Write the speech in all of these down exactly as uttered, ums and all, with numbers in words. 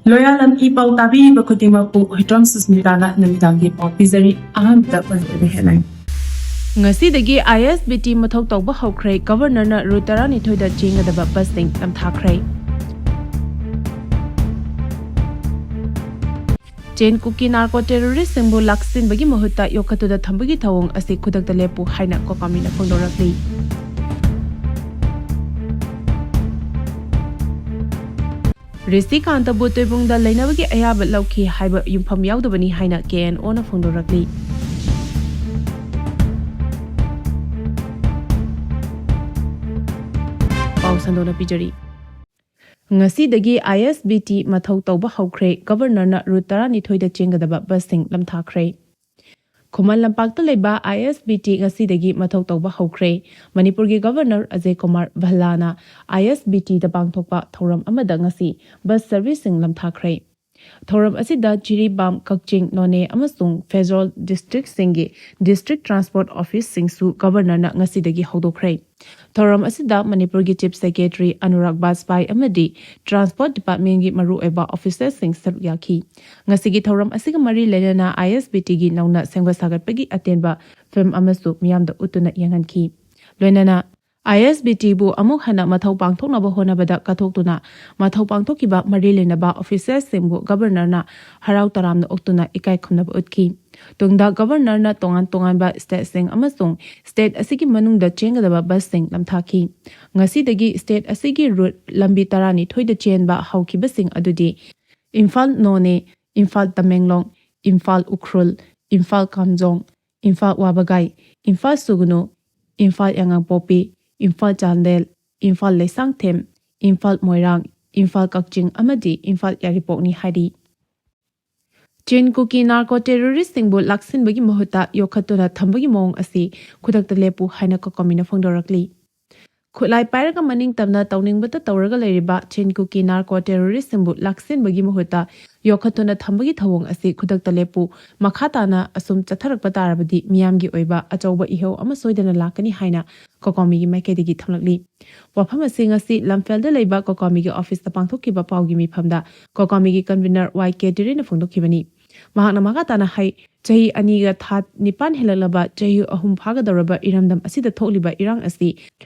ꯂꯣꯌꯥꯂꯝ E ꯄꯥꯎ ꯇꯥꯕꯤꯔꯤꯕ ꯈꯨꯗꯤꯡꯃꯛꯄꯨ ꯍꯨꯏꯗ꯭ꯔꯣꯝ ꯁꯨꯁꯃꯤꯇꯥꯅ ꯅꯨꯃꯤꯗꯥꯡꯒꯤ ꯄꯥꯎ ꯄꯤꯖꯔꯤ꯫ ꯑꯍꯥꯟꯕꯗ ꯄꯟꯖꯕ ꯍꯦꯠꯂꯥꯏꯟ꯫ ꯉꯁꯤꯗꯒꯤ ꯑꯥꯏ ꯑꯦꯁ ꯕꯤ ꯇꯤ ꯃꯊꯧ ꯇꯧꯕ ꯍꯧꯈ꯭ꯔꯦ꯫ ꯒꯕꯔꯅꯔꯅ ꯔꯨꯠ ꯇꯔꯥꯅꯤꯊꯣꯏꯗ ꯆꯦꯟꯒꯗꯕ ꯕꯁꯁꯤꯡ ꯅꯝꯊꯥꯈ꯭ꯔꯦ꯫ ꯆꯦꯟ ꯀꯨꯀꯤ ꯅꯥꯔꯀꯣ ꯇꯦꯔꯣꯔꯤꯁꯁꯤꯡꯕꯨ ꯂꯥꯛꯁꯤꯟꯕꯒꯤ ꯃꯍꯨꯠꯇ ꯌꯣꯛꯈꯠꯇꯨꯅ ꯊꯝꯕꯒꯤ ꯊꯧꯑꯣꯡ ꯑꯁꯤ ꯈꯨꯗꯛꯇ ꯂꯦꯞꯄꯨ ꯍꯥꯏꯅ ꯀꯣꯀꯥꯃꯤꯅ ꯐꯣꯡꯗꯣꯔꯛꯂꯤ꯫ ꯔꯤꯁꯤꯀꯥꯟꯇꯕꯨ ꯇꯣꯏꯕꯨꯡꯗ ꯂꯩꯅꯕꯒꯤ ꯑꯌꯥꯕ ꯂꯧꯈꯤ ꯍꯥꯏꯕ ꯌꯨꯝꯐꯝ ꯌꯥꯎꯗꯕꯅꯤ ꯍꯥꯏꯅ ꯀꯦ ꯑꯦꯟ ꯑꯣꯅ ꯐꯣꯡꯗꯣꯔꯛꯂꯤ꯫ ꯄꯥꯎ ꯁꯟꯗꯣꯛꯅ ꯄꯤꯖꯔꯤ꯫ ꯉꯁꯤꯗꯒꯤ ꯑꯥꯏ ꯑꯦꯁ ꯕꯤ ꯇꯤ ꯃꯊꯧ ꯇꯧꯕ ꯍꯧꯈ꯭ꯔꯦ꯫ ꯒꯕꯔꯅꯔꯅ ꯔꯨꯠ ꯇꯔꯥꯅꯤꯊꯣꯏꯗ ꯆꯦꯟꯒꯗꯕ ꯕꯁꯁꯤꯡ ꯅꯝꯊꯥꯈ꯭ꯔꯦ꯫ ꯈꯨꯃꯟ ꯂꯝꯄꯥꯛꯇ ꯂꯩꯕ ꯑꯥꯏ ꯑꯦꯁ ꯕꯤ ꯇꯤ ꯉꯁꯤꯗꯒꯤ ꯃꯊꯧ ꯇꯧꯕ ꯍꯧꯈ꯭ꯔꯦ꯫ ꯃꯅꯤꯄꯨꯔꯒꯤ ꯒꯕꯔꯅꯔ ꯑꯖꯦ ꯀꯨꯃꯥꯔ ꯚꯜꯂꯥꯅ ꯑꯥꯏ ꯑꯦꯁ ꯕꯤ ꯇꯤꯗ ꯄꯥꯡꯊꯣꯛꯄ ꯊꯧꯔꯝ ꯑꯃꯗ ꯉꯁꯤ ꯕꯁ ꯁꯔꯚꯤꯁꯁꯤꯡ ꯅꯝꯊꯥꯈ꯭ꯔꯦ꯫ ꯊꯧꯔꯝ ꯑꯁꯤꯗ ꯖꯤꯔꯤꯕꯥꯝ, ꯀꯛꯆꯤꯡ, ꯅꯣꯅꯦ ꯑꯃꯁꯨꯡ ꯐꯦꯔꯖꯥꯜ ꯗꯤꯁꯇ꯭ꯔꯤꯛꯁꯤꯡꯒꯤ ꯗꯤꯁꯇ꯭ꯔꯤꯛ ꯇ꯭ꯔꯥꯟꯁꯄꯣꯔꯠ ꯑꯣꯐꯤꯁꯁꯤꯡꯁꯨ ꯒꯕꯔꯅꯔꯅ ꯉꯁꯤꯗꯒꯤ ꯍꯧꯗꯣꯛꯈ꯭ꯔꯦ꯫ ꯊꯧꯔꯝ ꯑꯁꯤꯗ ꯃꯅꯤꯄꯨꯔꯒꯤ ꯆꯤꯐ ꯁꯦꯀ꯭ꯔꯦꯇꯔꯤ ꯑꯅꯨꯔꯥꯒ ꯕꯥꯖꯄꯥꯏ ꯑꯃꯗꯤ ꯇ꯭ꯔꯥꯟꯁꯄꯣꯔꯠ ꯗꯤꯄꯥꯔꯠꯃꯦꯟꯒꯤ ꯃꯔꯨꯑꯣꯏꯕ ꯑꯣꯐꯤꯁꯔꯁꯤꯡ ꯁꯔꯨꯛ ꯌꯥꯈꯤ꯫ ꯉꯁꯤꯒꯤ ꯊꯧꯔꯝ ꯑꯁꯤꯒ ꯃꯔꯤ ꯂꯩꯅꯅ ꯑꯥꯏ ꯑꯦꯁ ꯕꯤ ꯇꯤꯒꯤ ꯅꯧꯅ ꯁꯦꯝꯒꯠ ꯁꯥꯒꯠꯄꯒꯤ ꯑꯇꯦꯟꯕ ꯐꯤꯂꯝ ꯑꯃꯁꯨ ꯃꯤꯌꯥꯝꯗ ꯎꯠꯇꯨꯅ ꯌꯦꯡꯍꯟꯈꯤ꯫ ꯂꯣꯏꯅꯅ ꯑꯥꯏ ꯑꯦꯁ ꯕꯤ ꯇꯤꯕꯨ ꯑꯃꯨꯛ ꯍꯟꯅ ꯃꯊꯧ ꯄꯥꯡꯊꯣꯛꯅꯕ ꯍꯣꯠꯅꯕꯗ ꯀꯠꯊꯣꯛꯇꯨꯅ ꯃꯊꯧ ꯄꯥꯡꯊꯣꯛꯈꯤꯕ ꯃꯔꯤ ꯂꯩꯅꯕ ꯑꯣꯐꯤꯁꯔꯁꯤꯡꯕꯨ ꯒꯕꯔꯅꯔꯅ ꯍꯔꯥꯎ ꯇꯔꯥꯝꯅ ꯑꯣꯛꯇꯨꯅ ꯏꯀꯥꯏ ꯈꯨꯝꯅꯕ ꯎꯠꯈꯤ꯫ ꯇꯨꯡꯗ ꯒꯕꯔꯅꯔꯅ ꯇꯣꯉꯥꯟ ꯇꯣꯉꯥꯟꯕ ꯁ꯭ꯇꯦꯠꯁꯤꯡ ꯑꯃꯁꯨꯡ ꯁ꯭ꯇꯦꯠ ꯑꯁꯤꯒꯤ ꯃꯅꯨꯡꯗ ꯆꯦꯟꯒꯗꯕ ꯕꯁꯁꯤꯡ ꯅꯝꯊꯥꯈꯤ꯫ ꯉꯁꯤꯗꯒꯤ ꯁ꯭ꯇꯦꯠ ꯑꯁꯤꯒꯤ ꯔꯨꯠ ꯂꯝꯕꯤ ꯇꯔꯥꯅꯤꯊꯣꯏꯗ ꯆꯦꯟꯕ ꯍꯧꯈꯤꯕꯁꯤꯡ ꯑꯗꯨꯗꯤ ꯏꯝꯐꯥꯜ ꯅꯣꯅꯦ, ꯏꯝꯐꯥꯜ ꯇꯃꯦꯡꯂꯣꯡ, ꯏꯝꯐꯥꯜ ꯎꯈ꯭ꯔꯨꯜ, ꯏꯝꯐꯥꯜ ꯀꯥꯝꯖꯣꯡ, ꯏꯝꯐꯥꯜ ꯋꯥꯕꯒꯥꯏ, ꯏꯝꯐꯥꯜ ꯁꯨꯒꯅꯨ, ꯏꯝꯐꯥꯜ ꯌꯥꯉꯥꯡꯄꯣꯛꯄꯤ, ꯏꯝꯐꯥꯜ ꯆꯥꯟꯗꯦꯜ, ꯏꯝꯐꯥꯜ ꯂꯩꯁꯥꯡꯊꯦꯝ, ꯏꯝꯐꯥꯜ ꯃꯣꯏꯔꯥꯡ, ꯏꯝꯐꯥꯜ ꯀꯛꯆꯤꯡ ꯑꯃꯗꯤ ꯏꯝꯐꯥꯜ ꯌꯥꯏꯔꯤꯄꯣꯛꯅꯤ ꯍꯥꯏꯔꯤ꯫ ꯆꯤꯟ ꯀꯨꯀꯤ ꯅꯥꯔꯀꯣ ꯇꯦꯔꯣꯔꯤꯁꯁꯤꯡꯕꯨ ꯂꯥꯛꯁꯤꯟꯕꯒꯤ ꯃꯍꯨꯠꯇ ꯌꯣꯛꯈꯠꯇꯨꯅ ꯊꯝꯕꯒꯤ ꯃꯑꯣꯡ ꯑꯁꯤ ꯈꯨꯗꯛꯇ ꯂꯦꯞꯄꯨ ꯍꯥꯏꯅ ꯀꯣꯀꯣꯃꯤꯅ ꯐꯣꯡꯗꯣꯔꯛꯂꯤ꯫ ꯈꯨꯠꯂꯥꯏ ꯄꯥꯏꯔꯒ ꯃꯅꯤꯡ ꯇꯝꯅ ꯇꯧꯅꯤꯡꯕꯇ ꯇꯧꯔꯒ ꯂꯩꯔꯤꯕ ꯆꯤꯟ ꯀꯨꯀꯤ ꯅꯥꯔꯀꯣ ꯇꯦꯔꯣꯔꯤꯁ꯭ꯠꯁꯤꯡꯕꯨ ꯂꯥꯛꯁꯤꯟꯕꯒꯤ ꯃꯍꯨꯠꯇ ꯌꯣꯛꯈꯠꯇꯨꯅ ꯊꯝꯕꯒꯤ ꯊꯧꯑꯣꯡ ꯑꯁꯤ ꯈꯨꯗꯛꯇ ꯂꯦꯞꯄꯨ, ꯃꯈꯥ ꯇꯥꯅ ꯑꯁꯨꯝ ꯆꯠꯊꯔꯛꯄ ꯇꯥꯔꯕꯗꯤ ꯃꯤꯌꯥꯝꯒꯤ ꯑꯣꯏꯕ ꯑꯆꯧꯕ ꯏꯍꯧ ꯑꯃ ꯁꯣꯏꯗꯅ ꯂꯥꯛꯀꯅꯤ ꯍꯥꯏꯅ ꯀꯣꯀꯣꯃꯤꯒꯤ ꯃꯥꯏꯀꯩꯗꯒꯤ ꯊꯝꯂꯛꯂꯤ꯫ ꯋꯥꯐꯝ ꯑꯁꯤ ꯉꯁꯤ ꯂꯝꯐꯦꯜꯗ ꯂꯩꯕ ꯀꯣꯀꯣꯃꯤꯒꯤ ꯑꯣꯐꯤꯁꯇ ꯄꯥꯡꯊꯣꯛꯈꯤꯕ ꯄꯥꯎꯒꯤ ꯃꯤꯐꯝꯗ ꯀꯣꯀꯣꯃꯤꯒꯤ ꯀꯟꯚꯤꯅꯔ ꯋꯥꯏ ꯀꯦ ꯇꯤꯔꯤꯅ ꯐꯣꯡꯗꯣꯛꯈꯤꯕꯅꯤ꯫ ꯃꯍꯥꯛꯅ ꯃꯈꯥ ꯇꯥꯅ ꯍꯥꯏ, ꯆꯍꯤ ꯑꯅꯤꯒ ꯊꯥ ꯅꯤꯄꯥꯟ ꯍꯦꯜꯂꯛꯂꯕ ꯆꯍꯤ ꯑꯍꯨꯝ ꯐꯥꯒꯗꯧꯔꯕ ꯏꯔꯝꯗꯝ ꯑꯁꯤꯗ ꯊꯣꯛꯂꯤꯕ ꯏꯔꯥꯡ ꯑꯁꯤ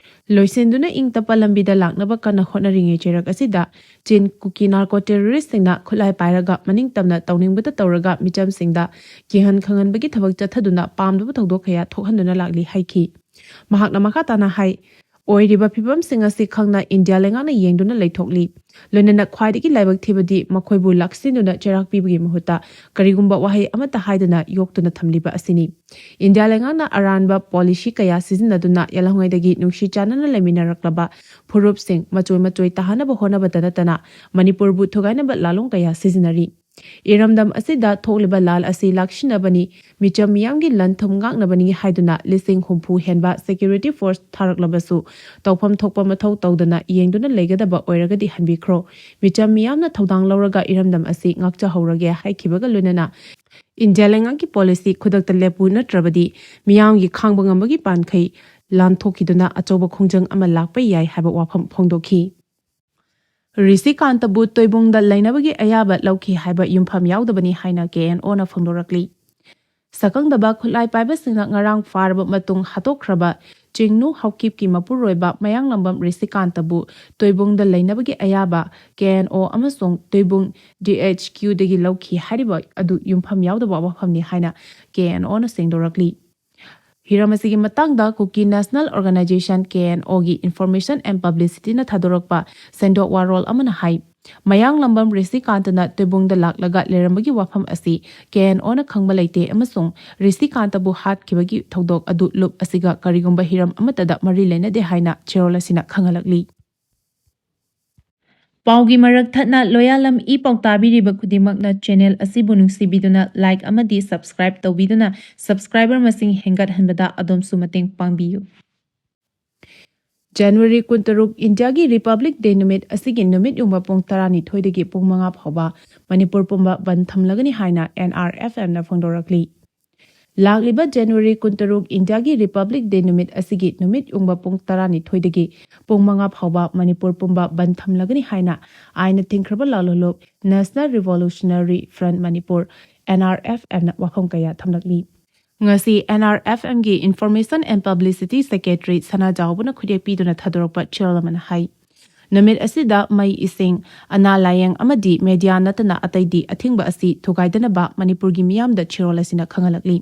ꯂꯣꯏꯁꯤꯟꯗꯨꯅ ꯏꯪ ꯇꯞꯄ ꯂꯝꯕꯤꯗ ꯂꯥꯛꯅꯕ ꯀꯟꯅ ꯍꯣꯠꯅꯔꯤꯉꯩ ꯆꯩꯔꯛ ꯑꯁꯤꯗ ꯆꯤꯟ ꯀꯨꯀꯤ ꯅꯥꯔꯀꯣ ꯇꯦꯔꯣꯔꯤꯁ꯭ꯠꯁꯤꯡꯅ ꯈꯨꯠꯂꯥꯏ ꯄꯥꯏꯔꯒ ꯃꯅꯤꯡ ꯇꯝꯅ ꯇꯧꯅꯤꯡꯕꯇ ꯇꯧꯔꯒ ꯃꯤꯆꯝꯁꯤꯡꯗ ꯀꯤꯍꯟ ꯈꯪꯍꯟꯕꯒꯤ ꯊꯕꯛ ꯆꯠꯊꯗꯨꯅ ꯄꯥꯝꯗꯕ ꯊꯧꯗꯣꯛ ꯀꯌꯥ ꯊꯣꯛꯍꯟꯗꯨꯅ ꯂꯥꯛꯂꯤ ꯍꯥꯏꯈꯤ꯫ ꯃꯍꯥꯛꯅ ꯃꯈꯥ ꯇꯥꯅ ꯍꯥꯏ, ꯑꯣꯏꯔꯤꯕ ꯐꯤꯕꯝꯁꯤꯡ ꯑꯁꯤ ꯈꯪꯅ ꯏꯟꯗꯤꯌꯥ ꯂꯩꯉꯥꯛꯅ ꯌꯦꯡꯗꯨꯅ ꯂꯩꯊꯣꯛꯂꯤ꯫ ꯂꯣꯏꯅꯅ ꯈ꯭ꯋꯥꯏꯗꯒꯤ ꯂꯥꯏꯕꯛ ꯊꯤꯕꯗꯤ ꯃꯈꯣꯏꯕꯨ ꯂꯥꯛꯁꯤꯟꯗꯨꯅ ꯆꯩꯔꯥꯛ ꯄꯤꯕꯒꯤ ꯃꯍꯨꯠꯇ ꯀꯔꯤꯒꯨꯝꯕ ꯋꯥꯍꯩ ꯑꯃꯠꯇ ꯍꯥꯏꯗꯅ ꯌꯣꯛꯇꯨꯅ ꯊꯝꯂꯤꯕ ꯑꯁꯤꯅꯤ꯫ ꯏꯟꯗꯤꯌꯥ ꯂꯩꯉꯥꯛꯅ ꯑꯔꯥꯟꯕ ꯄꯣꯂꯤꯁꯤ ꯀꯌꯥ ꯁꯤꯖꯤꯟꯅꯗꯨꯅ ꯌꯥꯜꯍꯧꯉꯩꯗꯒꯤ ꯅꯨꯡꯁꯤ ꯆꯥꯟꯅꯅ ꯂꯩꯃꯤꯟꯅꯔꯛꯂꯕ ꯐꯨꯔꯨꯞꯁꯤꯡ ꯃꯆꯣꯏ ꯃꯆꯣꯏ ꯇꯥꯍꯟꯅꯕ ꯍꯣꯠꯅꯕꯇ ꯅꯠꯇꯅ ꯃꯅꯤꯄꯨꯔꯕꯨ ꯊꯨꯒꯥꯏꯅꯕ ꯂꯥꯂꯣꯡ ꯀꯌꯥ ꯁꯤꯖꯤꯟꯅꯔꯤ꯫ ꯏꯔꯝꯗꯝ ꯑꯁꯤꯗ ꯊꯣꯛꯂꯤꯕ ꯂꯥꯜ ꯑꯁꯤ ꯂꯥꯛꯁꯤꯟꯅꯕꯅꯤ, ꯃꯤꯆꯝ ꯃꯤꯌꯥꯝꯒꯤ ꯂꯟ ꯊꯨꯝ ꯉꯥꯛꯅꯕꯅꯤ ꯍꯥꯏꯗꯨꯅ ꯂꯤꯁꯤꯡ ꯍꯨꯝꯐꯨ ꯍꯦꯟꯕ ꯁꯦꯀ꯭ꯌꯨꯔꯤꯇꯤ ꯐꯣꯔꯁ ꯊꯥꯔꯛꯂꯕꯁꯨ ꯇꯧꯐꯝ ꯊꯣꯛꯄ ꯃꯊꯧ ꯇꯧꯗꯅ ꯌꯦꯡꯗꯨꯅ ꯂꯩꯒꯗꯕ ꯑꯣꯏꯔꯒꯗꯤ ꯍꯟꯕꯤꯈ꯭ꯔꯣ꯫ ꯃꯤꯆꯝ ꯃꯤꯌꯥꯝꯅ ꯊꯧꯗꯥꯡ ꯂꯧꯔꯒ ꯏꯔꯝꯗꯝ ꯑꯁꯤ ꯉꯥꯛꯆꯍꯧꯔꯒꯦ ꯍꯥꯏꯈꯤꯕꯒ ꯂꯣꯏꯅꯅ ꯏꯟꯗꯤꯌꯥ ꯂꯩꯉꯥꯛꯀꯤ ꯄꯣꯂꯤꯁꯤ ꯈꯨꯗꯛꯇ ꯂꯦꯞꯄꯨ ꯅꯠꯇ꯭ꯔꯕꯗꯤ ꯃꯤꯌꯥꯝꯒꯤ ꯈꯥꯡꯕ ꯉꯝꯕꯒꯤ ꯄꯥꯟꯈꯩ ꯂꯥꯟꯊꯣꯛꯈꯤꯗꯨꯅ ꯑꯆꯧꯕ ꯈꯣꯡꯖꯪ ꯑꯃ ꯂꯥꯛꯄ ꯌꯥꯏ ꯍꯥꯏꯕ ꯋꯥꯐꯝ ꯐꯣꯡꯗꯣꯛꯈꯤ꯫ ꯔꯤꯁꯤꯀꯥꯟꯇꯕꯨ ꯇꯣꯏꯕꯨꯡꯗ ꯂꯩꯅꯕꯒꯤ ꯑꯌꯥꯕ ꯂꯧꯈꯤ ꯍꯥꯏꯕ ꯌꯨꯝꯐꯝ ꯌꯥꯎꯗꯕꯅꯤ ꯍꯥꯏꯅ ꯀꯦ ꯑꯦꯟ ꯑꯣꯅ ꯐꯣꯡꯗꯣꯔꯛꯂꯤ꯫ ꯁꯛꯈꯪꯗꯕ ꯈꯨꯠꯂꯥꯏ ꯄꯥꯏꯕꯁꯤꯡꯅ ꯉꯔꯥꯡ ꯐꯥꯔꯕ ꯃꯇꯨꯡ ꯍꯥꯠꯇꯣꯛꯈ꯭ꯔꯕ ꯆꯤꯡꯅꯨ ꯍꯥꯎꯀꯤꯞꯀꯤ ꯃꯄꯨꯔꯣꯏꯕ ꯃꯌꯥꯡꯂꯝꯕꯝ ꯔꯤꯁꯤꯀꯥꯟꯇꯕꯨ ꯇꯣꯏꯕꯨꯡꯗ ꯂꯩꯅꯕꯒꯤ ꯑꯌꯥꯕ ꯀꯦ ꯑꯦꯟ ꯑꯣ ꯑꯃꯁꯨꯡ ꯇꯣꯏꯕꯨꯡ ꯗꯤ ꯑꯩꯆ ꯀ꯭ꯌꯨꯗꯒꯤ ꯂꯧꯈꯤ ꯍꯥꯏꯔꯤꯕ ꯑꯗꯨ ꯌꯨꯝꯐꯝ ꯌꯥꯎꯗꯕ ꯋꯥꯐꯝꯅꯤ ꯍꯥꯏꯅ ꯀꯦ ꯑꯦꯟ ꯑꯣꯅ ꯁꯦꯡꯗꯣꯔꯛꯂꯤ꯫ ꯍꯤꯔꯝ ꯑꯁꯤꯒꯤ ꯃꯇꯥꯡꯗ ꯀꯨꯀꯤ ꯅꯦꯁꯅꯦꯜ ꯑꯣꯔꯒꯅꯥꯏꯖꯦꯁꯟ, ꯀꯦ ꯑꯦꯟ ꯑꯣꯒꯤ Information and Publicityꯅ ꯊꯥꯗꯣꯔꯛꯄ ꯁꯦꯟꯗꯣꯛ ꯋꯥꯔꯣꯜ ꯑꯃꯅ ꯍꯥꯏ, ꯃꯌꯥꯡꯂꯝꯕꯝ ꯔꯤꯁꯤꯀꯥꯟꯇꯅ ꯇꯣꯏꯕꯨꯡꯗ ꯂꯥꯛꯂꯒ ꯂꯩꯔꯝꯕꯒꯤ ꯋꯥꯐꯝ ꯑꯁꯤ ꯀꯦ ꯑꯦꯟ ꯑꯣꯅ ꯈꯪꯕ ꯂꯩꯇꯦ ꯑꯃꯁꯨꯡ ꯔꯤꯁꯤꯀꯥꯟꯇꯕꯨ ꯍꯥꯠꯈꯤꯕꯒꯤ ꯊꯧꯗꯣꯛ ꯑꯗꯨ ꯂꯨꯞ ꯑꯁꯤꯒ ꯀꯔꯤꯒꯨꯝꯕ ꯍꯤꯔꯝ ꯑꯃꯠꯇꯗ ꯃꯔꯤ ꯂꯩꯅꯗꯦ ꯍꯥꯏꯅ ꯆꯦꯔꯣꯜ ꯑꯁꯤꯅ ꯈꯪꯍꯜꯂꯛꯂꯤ꯫ ꯄꯥꯎꯒꯤ ꯃꯔꯛ ꯊꯠꯅ ꯂꯣꯌꯥꯂꯝ ꯏ ꯄꯥꯎ ꯇꯥꯕꯤꯔꯤꯕ ꯈꯨꯗꯤꯡꯃꯛꯅ ꯆꯦꯅꯦꯜ ꯑꯁꯤꯕꯨ ꯅꯨꯡꯁꯤꯕꯤꯗꯨꯅ ꯂꯥꯏꯛ ꯑꯃꯗꯤ ꯁꯕꯁꯀ꯭ꯔꯥꯏꯕ ꯇꯧꯕꯤꯗꯨꯅ ꯁꯕꯁꯀ꯭ꯔꯥꯏꯕꯔ ꯃꯁꯤꯡ ꯍꯦꯟꯒꯠꯍꯟꯕꯗ ꯑꯗꯣꯝꯁꯨ ꯃꯇꯦꯡ ꯄꯥꯡꯕꯤꯌꯨ꯫ ꯖꯅꯋꯥꯔꯤ ꯀꯨꯟꯇꯔꯨꯛ, ꯏꯟꯗꯤꯌꯥꯒꯤ ꯔꯤꯄꯕ꯭ꯂꯤꯛ ꯗꯦ ꯅꯨꯃꯤꯠ ꯑꯁꯤꯒꯤ ꯅꯨꯃꯤꯠ ꯌꯨꯡꯕ ꯄꯨꯡ ꯇꯔꯥꯅꯤꯊꯣꯏꯗꯒꯤ ꯄꯨꯡ ꯃꯉꯥ ꯐꯥꯎꯕ ꯃꯅꯤꯄꯨꯔ ꯄꯨꯝꯕ ꯕꯟ ꯊꯝꯂꯒꯅꯤ ꯍꯥꯏꯅ ꯑꯦꯟ ꯑꯥꯔ ꯑꯦꯐ ꯑꯦꯝꯅ ꯐꯣꯡꯗꯣꯔꯛꯂꯤ꯫ ꯂꯥꯛꯂꯤꯕ ꯖꯅꯋꯥꯔꯤ ꯀꯨꯟꯇꯔꯨꯛ, ꯏꯟꯗꯤꯌꯥꯒꯤ ꯔꯤꯄꯕ꯭ꯂꯤꯛ ꯗꯦ ꯅꯨꯃꯤꯠ ꯑꯁꯤꯒꯤ ꯅꯨꯃꯤꯠ ꯌꯨꯡꯕ ꯄꯨꯡ ꯇꯔꯥꯅꯤꯊꯣꯏꯗꯒꯤ ꯄꯨꯡ ꯃꯉꯥ ꯐꯥꯎꯕ ꯃꯅꯤꯄꯨꯔ ꯄꯨꯝꯕ ꯕꯟ ꯊꯝꯂꯒꯅꯤ ꯍꯥꯏꯅ ꯑꯥꯏꯟꯅ ꯊꯤꯡꯈ꯭ꯔꯕ ꯂꯥꯜꯍꯧꯂꯨꯞ National Revolutionary Front Manipur, N R F ꯑꯦꯝꯅ ꯋꯥꯐꯝ ꯀꯌꯥ ꯊꯝꯂꯛꯂꯤ꯫ ꯉꯁꯤ ꯑꯦꯟ ꯑꯥꯔ ꯑꯦꯐ ꯑꯦꯝꯒꯤ Information and Publicity Secretary ꯁꯅꯥꯖꯥꯎꯕꯅ ꯈꯨꯠꯌꯦꯛ ꯄꯤꯗꯨꯅ ꯊꯥꯗꯣꯔꯛꯄ ꯆꯦꯔꯣꯜ ꯑꯃꯅ ꯍꯥꯏ, ꯅꯨꯃꯤꯠ ꯑꯁꯤꯗ ꯃꯩ, ꯏꯁꯤꯡ, ꯑꯅꯥ ꯂꯥꯌꯦꯡ ꯑꯃꯗꯤ ꯃꯦꯗꯤꯌꯥ ꯅꯠꯇꯅ ꯑꯇꯩꯗꯤ ꯑꯊꯤꯡꯕ ꯑꯁꯤ ꯊꯨꯒꯥꯏꯗꯅꯕ ꯃꯅꯤꯄꯨꯔꯒꯤ ꯃꯤꯌꯥꯝꯗ ꯆꯦꯔꯣꯜ ꯑꯁꯤꯅ ꯈꯪꯍꯜꯂꯛꯂꯤ꯫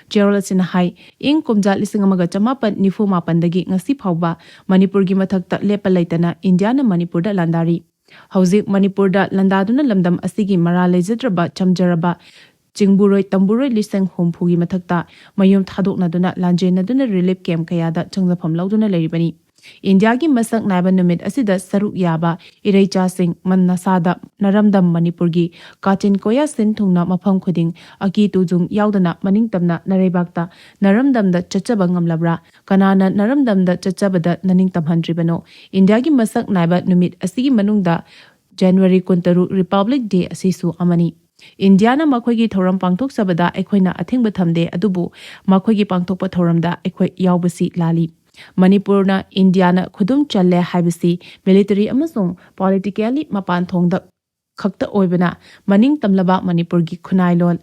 ꯆꯦꯔꯣꯜ ꯑꯁꯤꯅ ꯍꯥꯏ, ꯏꯪ ꯀꯨꯝꯖꯥ ꯂꯤꯁꯤꯡ ꯑꯃꯒ ꯆꯃꯥꯄꯟ ꯅꯤꯐꯨ ꯃꯥꯄꯟꯗꯒꯤ ꯉꯁꯤ ꯐꯥꯎꯕ ꯃꯅꯤꯄꯨꯔꯒꯤ ꯃꯊꯛꯇ ꯂꯦꯞꯄ ꯂꯩꯇꯅ ꯏꯟꯗꯤꯌꯥꯅ ꯃꯅꯤꯄꯨꯔꯗ ꯂꯥꯟꯗꯥꯔꯤ꯫ ꯍꯧꯖꯤꯛ ꯃꯅꯤꯄꯨꯔꯗ ꯂꯥꯟꯗꯥꯗꯨꯅ ꯂꯝꯗꯝ ꯑꯁꯤꯒꯤ ꯃꯔꯥ ꯂꯩꯖꯗ꯭ꯔꯕ ꯆꯝꯖꯔꯕ ꯆꯤꯡꯕꯨꯔꯣꯏ ꯇꯝꯕꯨꯔꯣꯏ ꯂꯤꯁꯤꯡ ꯍꯨꯝꯐꯨꯒꯤ ꯃꯊꯛꯇ ꯃꯌꯨꯝ ꯊꯥꯗꯣꯛꯅꯗꯨꯅ ꯂꯥꯟꯖꯦꯟꯅꯗꯨꯅ ꯔꯤꯂꯤꯐ ꯀꯦꯝꯞ ꯀꯌꯥꯗ ꯆꯪꯖꯐꯝ ꯂꯧꯗꯨꯅ ꯂꯩꯔꯤꯕꯅꯤ꯫ ꯏꯟꯗꯤꯌꯥꯒꯤ ꯃꯁꯛ ꯅꯥꯏꯕ ꯅꯨꯃꯤꯠ ꯑꯁꯤꯗ ꯁꯔꯨꯛ ꯌꯥꯕ ꯏꯔꯩꯆꯥꯁꯤꯡ ꯃꯟ ꯅꯁꯥꯗ ꯅꯔꯝꯗꯝ ꯃꯅꯤꯄꯨꯔꯒꯤ ꯀꯥꯆꯤꯟ ꯀꯣꯌꯥ ꯁꯤꯟ ꯊꯨꯡꯅ ꯃꯐꯝ ꯈꯨꯗꯤꯡ ꯑꯀꯤ ꯇꯨꯖꯨꯡ ꯌꯥꯎꯗꯅ ꯃꯅꯤꯡꯇꯝꯅ ꯅꯔꯩꯕꯥꯛꯇ ꯅꯔꯝꯗꯝꯗ ꯆꯠꯆꯕ ꯉꯝꯂꯕ꯭ꯔꯥ? ꯀꯅꯥꯅ ꯅꯔꯝꯗꯝꯗ ꯆꯠꯆꯕꯗ ꯅꯅꯤꯡ ꯇꯝꯍꯟꯗ꯭ꯔꯤꯕꯅꯣ? ꯏꯟꯗꯤꯌꯥꯒꯤ ꯃꯁꯛ ꯅꯥꯏꯕ ꯅꯨꯃꯤꯠ ꯑꯁꯤꯒꯤ ꯃꯅꯨꯡꯗ ꯖꯅꯋꯥꯔꯤ ꯀꯨꯟꯇꯔꯨꯛ ꯔꯤꯄꯕ꯭ꯂꯤꯛ ꯗꯦ ꯑꯁꯤꯁꯨ ꯑꯃꯅꯤ꯫ ꯏꯟꯗꯤꯌꯥꯅ ꯃꯈꯣꯏꯒꯤ ꯊꯧꯔꯝ ꯄꯥꯡꯊꯣꯛꯆꯕꯗ ꯑꯩꯈꯣꯏꯅ ꯑꯊꯤꯡꯕ ꯊꯝꯗꯦ, ꯑꯗꯨꯕꯨ ꯃꯈꯣꯏꯒꯤ ꯄꯥꯡꯊꯣꯛꯄ ꯊꯧꯔꯝꯗ ꯑꯩꯈꯣꯏ ꯌꯥꯎꯕꯁꯤ ꯂꯥꯜꯂꯤ꯫ ꯃꯅꯤꯄꯨꯔꯅ ꯏꯟꯗꯤꯌꯥꯅ ꯈꯨꯗꯨꯝ ꯆꯜꯂꯦ ꯍꯥꯏꯕꯁꯤ ꯃꯤꯂꯤꯇꯔꯤ ꯑꯃꯁꯨꯡ ꯄꯣꯂꯤꯇꯤꯀꯦꯜꯂꯤ ꯃꯄꯥꯟ ꯊꯣꯡꯗ ꯈꯛꯇ ꯑꯣꯏꯕꯅ, ꯃꯅꯤꯡ ꯇꯝꯂꯕ ꯃꯅꯤꯄꯨꯔꯒꯤ ꯈꯨꯟꯅꯥꯏꯂꯣꯟ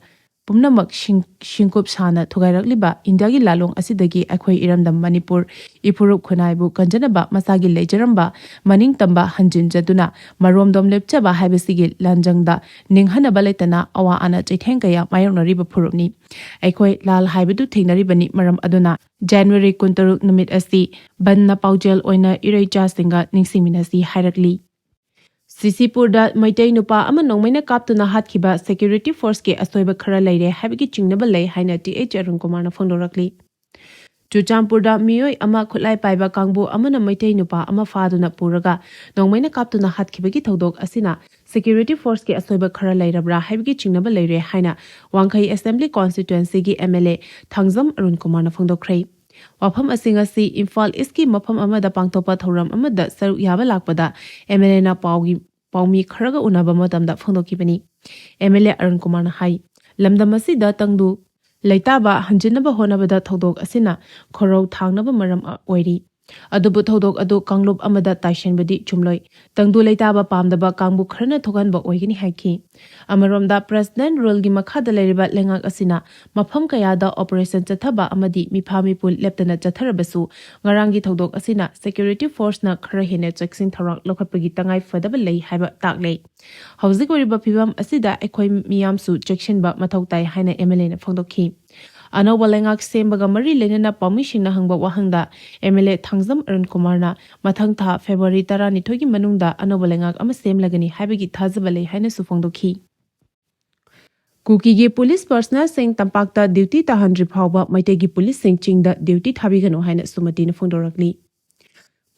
ꯄꯨꯝꯅꯃꯛ ꯁꯤꯡ-, ꯁꯤꯡꯀꯨꯞ ꯁꯥꯅ ꯊꯨꯒꯥꯏꯔꯛꯂꯤꯕ ꯏꯟꯗꯤꯌꯥꯒꯤ ꯂꯥꯂꯣꯡ ꯑꯁꯤꯗꯒꯤ ꯑꯩꯈꯣꯏ ꯏꯔꯝꯗꯝ ꯃꯅꯤꯄꯨꯔ ꯏꯐꯨꯔꯨꯞ ꯈꯨꯟꯅꯥꯏꯕꯨ ꯀꯟꯖꯅꯕ ꯃꯁꯥꯒꯤ ꯂꯩꯖꯔꯝꯕ ꯃꯅꯤꯡ ꯇꯝꯕ ꯍꯟꯖꯤꯟꯖꯗꯨꯅ ꯃꯔꯣꯝꯗꯣꯝ ꯂꯦꯞꯆꯕ ꯍꯥꯏꯕꯁꯤꯒꯤ ꯂꯥꯟꯖꯪꯗ ꯅꯤꯡꯍꯟꯅꯕ ꯂꯩꯇꯅ ꯑꯋꯥ ꯑꯅꯥ ꯆꯩꯊꯦꯡ ꯀꯌꯥ ꯃꯥꯌꯣꯛꯅꯔꯤꯕ ꯐꯨꯔꯨꯞꯅꯤ꯫ ꯑꯩꯈꯣꯏ ꯂꯥꯜ ꯍꯥꯏꯕꯗꯨ ꯊꯦꯡꯅꯔꯤꯕꯅꯤ꯫ ꯃꯔꯝ ꯑꯗꯨꯅ ꯖꯅꯋꯥꯔꯤ ꯀꯨꯟꯇꯔꯨꯛ ꯅꯨꯃꯤꯠ ꯑꯁꯤ ꯕꯟꯅ ꯄꯥꯎꯖꯦꯜ ꯑꯣꯏꯅ ꯏꯔꯩꯆꯥꯁꯤꯡꯒ ꯅꯤꯡꯁꯤꯡꯃꯤꯟꯅꯁꯤ ꯍꯥꯏꯔꯛꯂꯤ꯫ ꯁꯤꯁꯤꯄꯨꯔꯗ ꯃꯩꯇꯩ ꯅꯨꯄꯥ ꯑꯃ ꯅꯣꯡꯃꯩꯅ ꯀꯥꯞꯇꯨꯅ ꯍꯥꯠꯈꯤꯕ ꯁꯦꯀ꯭ꯌꯨꯔꯤꯇꯤ ꯐꯣꯔꯁꯀꯤ ꯑꯁꯣꯏꯕ ꯈꯔ ꯂꯩꯔꯦ ꯍꯥꯏꯕꯒꯤ ꯆꯤꯡꯅꯕ ꯂꯩ ꯍꯥꯏꯅ ꯇꯤ ꯑꯩꯆ ꯑꯔꯨꯟ ꯀꯨꯃꯥꯔꯅ ꯐꯣꯡꯗꯣꯔꯛꯂꯤ꯫ ꯆꯨꯔꯆꯥꯟꯄꯨꯔꯗ ꯃꯤꯑꯣꯏ ꯑꯃ ꯈꯨꯠꯂꯥꯏ ꯄꯥꯏꯕ ꯀꯥꯡꯕꯨ ꯑꯃꯅ ꯃꯩꯇꯩ ꯅꯨꯄꯥ ꯑꯃ ꯐꯥꯗꯨꯅ ꯄꯨꯔꯒ ꯅꯣꯡꯃꯩꯅ ꯀꯥꯞꯇꯨꯅ ꯍꯥꯠꯈꯤꯕꯒꯤ ꯊꯧꯗꯣꯛ ꯑꯁꯤꯅ ꯁꯦꯀ꯭ꯌꯨꯔꯤꯇꯤ ꯐꯣꯔꯁꯀꯤ ꯑꯁꯣꯏꯕ ꯈꯔ ꯂꯩꯔꯕ꯭ꯔꯥ ꯍꯥꯏꯕꯒꯤ ꯆꯤꯡꯅꯕ ꯂꯩꯔꯦ ꯍꯥꯏꯅ ꯋꯥꯡꯈꯩ ꯑꯦꯁꯦꯝꯕ꯭ꯂꯤ ꯀꯣꯟꯁꯇꯤꯇ꯭ꯋꯦꯟꯁꯤꯒꯤ M L A Thangjam Arun ꯀꯨꯃꯥꯔꯅ ꯐꯣꯡꯗꯣꯛꯈ꯭ꯔꯦ꯫ ꯋꯥꯐꯝ ꯑꯁꯤ ꯉꯁꯤ ꯏꯝꯐꯥꯜ ꯏꯁꯀꯤ ꯃꯐꯝ ꯑꯃꯗ ꯄꯥꯡꯊꯣꯛꯄ ꯊꯧꯔꯝ ꯑꯃꯗ ꯁꯔꯨꯛ ꯌꯥꯕ ꯂꯥꯛꯄꯗ ꯑꯦꯝ ꯑꯦꯜ ꯑꯦꯅ ꯄꯥꯎꯒꯤ ꯄꯥꯎꯃꯤ ꯈꯔꯒ ꯎꯅꯕ ꯃꯇꯝꯗ ꯐꯣꯡꯗꯣꯛꯈꯤꯕꯅꯤ꯫ ꯑꯦꯝ ꯑꯦꯜ ꯑꯦ ꯑꯔꯨꯟ ꯀꯨꯃꯥꯔꯅ ꯍꯥꯏ, ꯂꯝꯗꯝ ꯑꯁꯤꯗ ꯇꯪꯗꯨ ꯂꯩꯇꯥꯕ ꯍꯟꯖꯤꯟꯅꯕ ꯍꯣꯠꯅꯕꯗ ꯊꯧꯗꯣꯛ ꯑꯁꯤꯅ ꯈꯣꯔꯧ ꯊꯥꯡꯅꯕ ꯃꯔꯝ ꯑꯣꯏꯔꯤ꯫ ꯑꯗꯨꯕꯨ ꯊꯧꯗꯣꯛ ꯑꯗꯨ ꯀꯥꯡꯂꯨꯞ ꯑꯃꯗ ꯇꯥꯏꯁꯤꯟꯕꯗꯤ ꯆꯨꯝꯂꯣꯏ꯫ ꯇꯪꯗꯨ ꯂꯩꯇꯥꯕ ꯄꯥꯝꯗꯕ ꯀꯥꯡꯕꯨ ꯈꯔꯅ ꯊꯣꯛꯍꯟꯕ ꯑꯣꯏꯒꯅꯤ ꯍꯥꯏꯈꯤ꯫ ꯑꯃꯔꯣꯝꯗ, ꯄ꯭ꯔꯦꯁꯤꯗꯦꯟꯠ ꯔꯨꯜꯒꯤ ꯃꯈꯥꯗ ꯂꯩꯔꯤꯕ ꯂꯩꯉꯥꯛ ꯑꯁꯤꯅ ꯃꯐꯝ ꯀꯌꯥꯗ ꯑꯣꯄꯔꯦꯁꯟ ꯆꯠꯊꯕ ꯑꯃꯗꯤ ꯃꯤꯐꯥ ꯃꯤꯄꯨꯟ ꯂꯦꯞꯇꯅ ꯆꯠꯊꯔꯕꯁꯨ, ꯉꯔꯥꯡꯒꯤ ꯊꯧꯗꯣꯛ ꯑꯁꯤꯅ ꯁꯦꯀ꯭ꯌꯨꯔꯤꯇꯤ ꯐꯣꯔꯁꯅ ꯈꯔ ꯍꯦꯟꯅ ꯆꯦꯛꯁꯤꯟ ꯊꯧꯔꯥꯡ ꯂꯧꯈꯠꯄꯒꯤ ꯇꯉꯥꯏ ꯐꯗꯕ ꯂꯩ ꯍꯥꯏꯕ ꯇꯥꯛꯂꯦ꯫ ꯍꯧꯖꯤꯛ ꯑꯣꯏꯔꯤꯕ ꯐꯤꯕꯝ ꯑꯁꯤꯗ ꯑꯩꯈꯣꯏ ꯃꯤꯌꯥꯝꯁꯨ ꯆꯦꯛꯁꯤꯟꯕ ꯃꯊꯧ ꯇꯥꯏ ꯍꯥꯏꯅ ꯑꯦꯝ ꯑꯦꯜ ꯑꯦꯅ ꯐꯣꯡꯗꯣꯛꯈꯤ꯫ ꯑꯅꯧꯕ ꯂꯩꯉꯥꯛ ꯁꯦꯝꯕꯒ ꯃꯔꯤ ꯂꯩꯅꯅ ꯄꯥꯎꯃꯤꯁꯤꯡꯅ ꯍꯪꯕ ꯋꯥꯍꯪꯗ M L A Thangjam Arun ꯀꯨꯃꯥꯔꯅ ꯃꯊꯪ ꯊꯥ ꯐꯦꯕ꯭ꯔꯨꯋꯥꯔꯤ ꯇꯔꯥꯅꯤꯊꯣꯏꯒꯤ ꯃꯅꯨꯡꯗ ꯑꯅꯧꯕ ꯂꯩꯉꯥꯛ ꯑꯃ ꯁꯦꯝꯂꯒꯅꯤ ꯍꯥꯏꯕꯒꯤ ꯊꯥꯖꯕ ꯂꯩ ꯍꯥꯏꯅꯁꯨ ꯐꯣꯡꯗꯣꯛꯈꯤ꯫ ꯀꯨꯀꯤꯒꯤ ꯄꯨꯂꯤꯁ ꯄꯔꯁꯅꯦꯜꯁꯤꯡ ꯇꯝꯄꯥꯛꯇ ꯗ꯭ꯌꯨꯇꯤ ꯇꯥꯍꯟꯗ꯭ꯔꯤ ꯐꯥꯎꯕ ꯃꯩꯇꯩꯒꯤ ꯄꯨꯂꯤꯁꯁꯤꯡ ꯆꯤꯡꯗ ꯗ꯭ꯌꯨꯇꯤ ꯊꯥꯕꯤꯒꯅꯨ ꯍꯥꯏꯅ ꯁꯨꯃꯇꯤꯅ ꯐꯣꯡꯗꯣꯔꯛꯂꯤ꯫